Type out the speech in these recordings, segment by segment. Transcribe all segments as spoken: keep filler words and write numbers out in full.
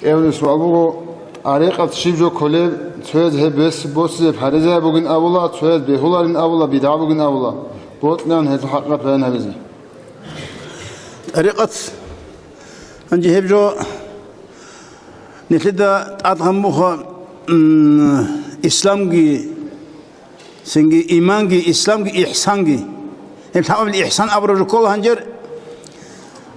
КӀиабилеб суал буго, тӀарикъат щиб жо кколеб, цояз гьеб бес-, босизе паризаяб бугин абула, цояз бегьуларин абула, бидгӀа бугин абула. Бокьилаан гьелъул хӀакъикъат баян гьабизе. ТӀарикъат, гьанже гьеб жо нилъеда тӀад гьамбуха, м, исламги, цинги иманги, исламги, ихсанги. Гьеб лъабабилеб ихсан абураб жо ккола гьанжер.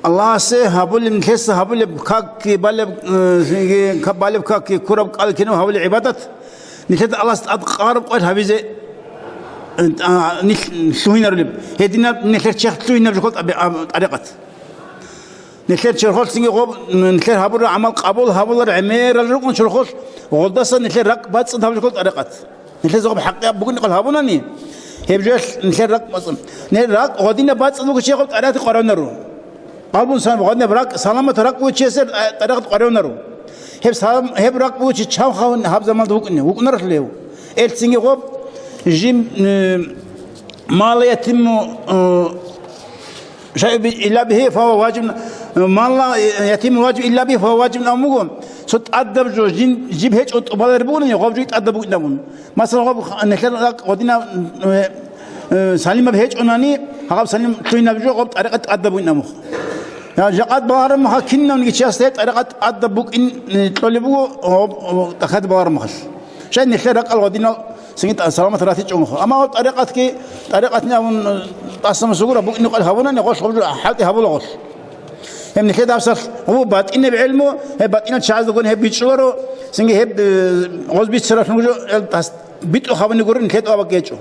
Аллагьасе гьабулеб, нилъеса гьабулеб какги балеб, э, цинги ка-, балеб какги ккураб кӀал кинаб гьабулеб гӀибадат, нилъеда Аллагьас тӀад къараб къоялъ гьабизе, э, а, нилъ лъугьинарулеб. Гьединаб нилъер черх лъугьинаб жо ккола тӀаби-, а, тӀарикъат. Нилъер черхолъ цинги гъоб, нилъер гьабураб гӀамал къабул гьабулареб гӀемерал рукӀун черхолъ, гъолдаса нилъер ракӀ бацӀцӀад гьабулеб ккола тӀарикъат. Нилъеца гъоб хӀакъикъат бугин къал гьабунани, гьеб жоялъ нилъер ракӀ бацӀцӀад. Нилъер ракӀ гъодинаб бацӀцӀад бугев чи гъоб тӀарикъат къваригӀунаро. Къалбун сан гъодинаб ракӀ, саламат ракӀ бугев чиясе, а, тӀарикъат къваригӀунаро. Гьеб салам-, гьеб ракӀ бугев чи чанха гьаб заманда вукӀине, вукӀунарелъул гьев. Гьелъ цинги гъоб жин, э, ма ла ятимму, э, шайъу би-, илла бигьи фагьува важиб, ма ла ятимму важиб илла бигьи фагьува важиб абун буго. Цо тӀадаб жо жин, жиб гьечӀо тӀубалареб бугони, гъоб жо тӀадаб букӀин абун. Масала, гъоб х-, нилъер ракӀ гъодинаб, э, э, салимаб гьечӀонани, гьаб салим лъугьинаб жо гъоб тӀарикъат тӀадаб букӀин абун. Я, жакъа балагьараб мехалъ кинавниги чиясда гьеб тӀарикъат тӀадаб букӀин, э, кьолеб буго, гъоб, гъоб тӀахьазда балагьараб мехалъ. Щай нилъер ракӀал гъодинал цинги тӀа-, саламат ратичӀого. Амма гъаб тӀарикъатги, тӀарикъатни абун, тӀасан сугура букӀине къал гьабунани, гъолъ гъоб жо хӀалтӀи гьабула гъолъ. Гьеб нилъеда гьабсалъ гъоб батӀинаб гӀелму, гьеб батӀинал чагӀазда гурони гьеб бичӀчӀуларо, цинги гьеб, э, гъоз бицаралъун жо, э, тас-, битӀухъабуни гурони нилъеда абакӀ гьечӀо.